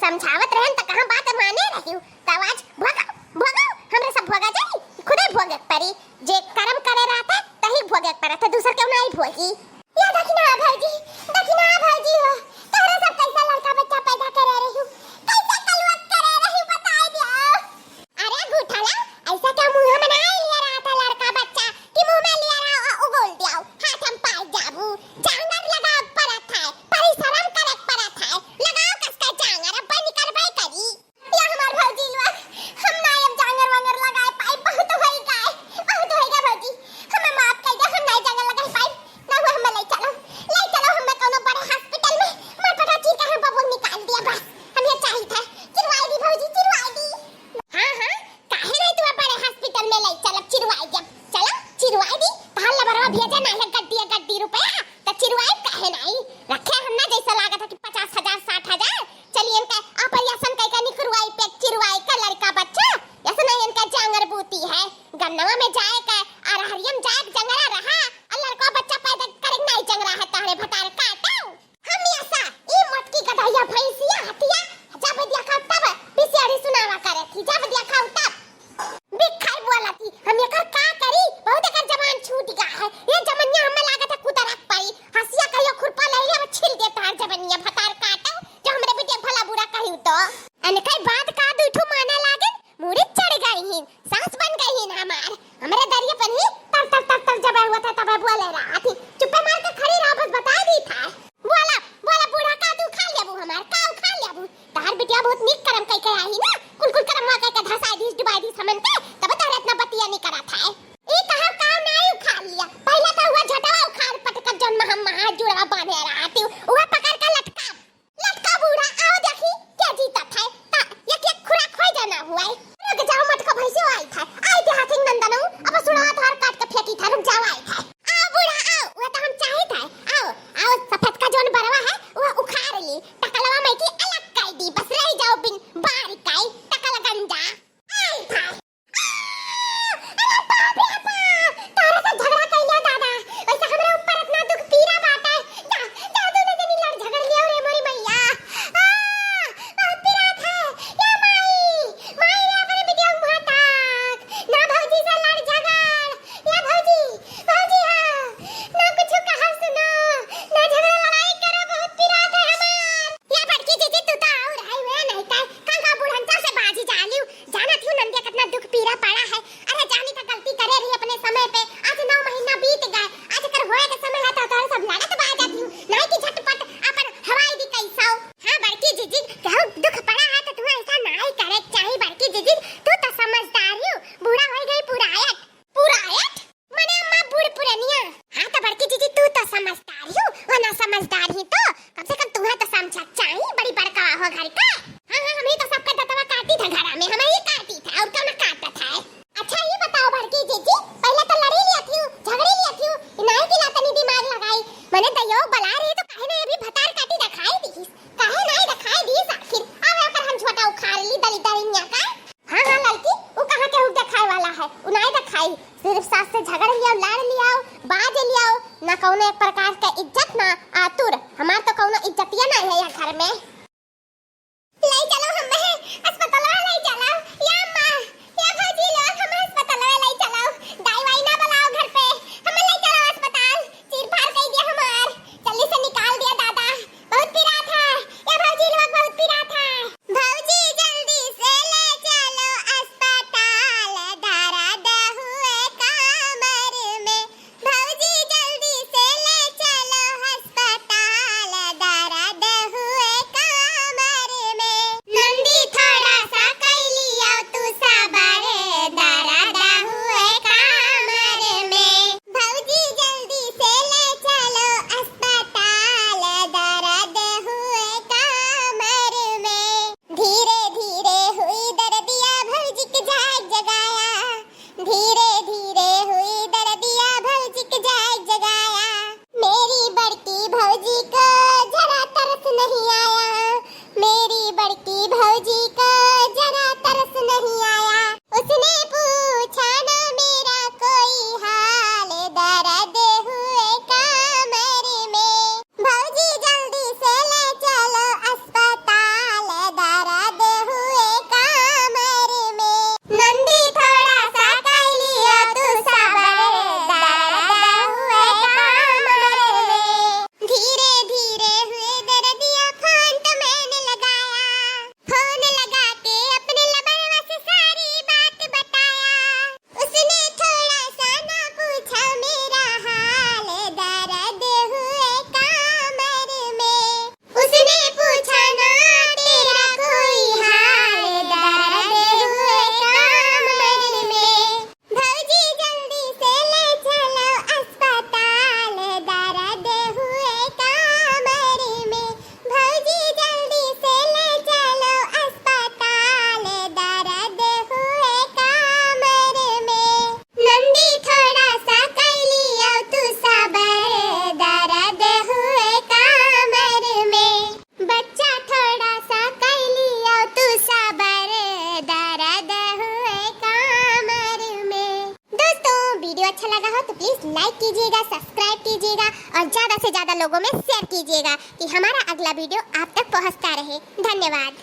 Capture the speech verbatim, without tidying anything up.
समझावत रहन त कहाँ बात माने रहिउ। त आज भोगा, भोगा, हमरे सब भोगा जाई, खुदे भोगे के परी। जे करम करे रहत है, तही भोगे के परत है, दूसर केहू नाहीं भोगी। या दखिना भौजी, दखिना भौजी हो, तोहरे सब कैसा लड़का बच्चा पैदा करे रहिउ, कैसा कलुआ करे रहिउ, बताई दियो। अरे गुठला, ऐसा का मुँह में नाहीं लिया रहत है लड़का बच्चा कि मुँह में लिया रहा और उगोल दियाउ, हाथ हम पाई जाबू। जांगर लगाव परत है, परिश्रम करे परत है, लगाव कस के जांगर, अब निकलबे करी। या हमार भौजी लोग, हम ना अब जांगर वांगर लगाए पाई, बहुत होई गए, बहुत होई गए भौजी, हमें माफ कर दे, हम नहीं जांगर लगाए पाई। ना हुआ, हमें ले चलो, ले चलो हमें कोनो बड़े हॉस्पिटल में, मार पटा चीर के हम बबुल निकाल दिया बस। हम ये चाहिए था, चिरवाई दी भौजी, चिरवाई दी। हाँ, हाँ, काहे नहीं तू बड़े हॉस्पिटल में ले चलब, चिरवाई देब। चलो, चिरवाई दी, तहार लबरवा भेजे ना है गड्डी, गड्डी रुपया, त चिरवाई काहे नहीं? रखे हम ना जैसा लागत है कि पचास हजार, साठ हजार, चलिए इनका ऑपरेशन कई का निकरवाई, पेट चिरवाई का लड़का बच्चा, ऐसा नहीं इनका जांगर बूती है। गन्नवा में जाए का, अरहरिया में जाए के जंगरा रहा, और लड़का बच्चा पैदा करे के नहीं जंगरा है, तहरे भतार काटो। हम ऐसा, ई मोटकी गदहिया भैंसिया हथिया, जब देखा तब बिसेड़ी सुनावा करे थी, जब देखा तब। बिखर बोला थी, हम एकर का करी, बहुत एकर जबान छूट गया है। ये जमनिया हमें लागत है कुतरक पड़ी, हंसिया कहियो खुरपा ले ले, अब छील दे तहार जबनिया भतार काटो, जो हमरे बेटे भला बुरा कही तो। अनकई बात का दू ठो माने लागन, मूड़ी चढ़ गई ही, सास बन गई ही हमार। हमरे दरिया पर ही तर तर तर तर जब हुआ था तब बोले रहा थी, चुप्पे मार के खड़ी रहो, बस बता दी था। बोला, बोला बूढ़ा, का तू खा लेबू हमार, का खा लेबू? तहार बिटिया बहुत नीक करम कई के आई ना, कुल कुल करमवा कई के धसाई दीस, डुबाई दीस हमन के, तब तहरे इतना बतिया नहीं करत है। ई तहार का नाई उखाड़ लिया, पहले तो हुआ झटवा उखाड़ पटकत जौन में हम महा जुड़वा बांधे रहती, उहे पकड़ के लटका, लटका बूढ़ा, आओ देखी, क्या जीतत है, ता एक एक खुराक होई जाना हुआ है। रुक जाओ, मटका भैंसियो आई था, आई थे हाथी नंदनो, अब सुड़वा तोहर काट के फेंकी था, रुक जाओ, आई था। आओ बूढ़ा, आओ, वह तो हम चाहित है, आओ, आओ, सफेद का जौन बरवा है, वह उखाड़ ली, टकलवा में की अलग कर दी, बस रह जाओ बिन बारी काई, टकल गंजा। आई था। आ, अरे बाप रे बाप, तारा से झगड़ा कर लिया दादा, वैसे हमरा ऊपर इतना दुख पीरा बाटे, जा, जा, दोनों जनी लड़ झगड़ लिया रे मोरी मैया। आ, बहुत पिरात है, या माई, माई रे अपने बिटिया को मार टाक, ना भौजी से लड़ झगड़, या भौजी, भौजी हो, ना कुछ कहा सुनो, ना झगड़ा लड़ाई करो, बहुत पिरात है हमार। या बड़की जीजी, तू तो और है वे नहीं का, का, का बुढ़नचा से बाजी जालियो, जानत हूँ नंदिया कितना दुख पीरा पड़ा है। अरे जानी तो गलती करे रही अपने समय पे, आज नौ महीना बीत गए, आज कर होए के समय है तो तोहरे सब लड़त बाजत हूँ, नहीं कि झटपट अपन हवाई दी कैसाओ। हाँ बड़की जीजी, कहूँ दुख पड़ा है तो तू ऐसा नहीं करे के चाही बड़की जीजी, तू तो समझदार हो, बूढ़ा हो गई पुरायत। पुरायत? मने अम्मा बूढ़ पुरनिया। हाँ तो बड़की जीजी तू तो समझदार हो, वो ना समझदार ही तो कम से कम तुम्हें तो समझा चाही, बड़ी बड़का हो घर का। हाँ हाँ, हम ही तो सबका दतवा काटी था घरा में, हम ही काटी था और कौन काटत है। अच्छा ये बताओ बड़की जीजी, पहले तो लड़ी लिया थी, झगड़ी लिया थी, इनाई की लातनी दिमाग लगाई, मने दयो बला रही तो काहे ना अभी भतार काटी दिखाई दी, काहे ना दिखाई दी आखिर, आवे ओकर हम झोटा उखाड़ ली दली दलिया का। हाँ, हाँ, लड़की, उ कहाँ केहू देखाए वाला है? उ नाई देखाई। सिर्फ सास से झगड़ लियाओ, लड़ लियाओ, बाज लियाओ, ना कौनो एक प्रकार के इज्जत ना आतुर। हमार तो कौनो इज्जतिया ना है यह घर में। ले चलो हमें अस्पताल ले चलो। या माँ, या भौजी लोग, हमें अस्पताल ले चलो। दाई वाई ना बुलाओ घर पे, हमें ले चलो अस्पताल। चीर फाड़ कई दिया हमार, जल्दी से निकाल दिया दादा, बहुत पिरात है। ए भौजी लोग, बहुत पिरात है। भौजी जल्दी से ले चलो अस्पताल, दर्द हुए कमर में। भौजी जल्दी से ले चलो अस्पताल, दर्द हुए कमर में। नंदी थोड़ा सा लगा हो तो please like कीजिएगा, subscribe कीजिएगा और ज़्यादा से ज़्यादा लोगों में share कीजिएगा कि हमारा अगला video आप तक पहुँचता रहे। धन्यवाद।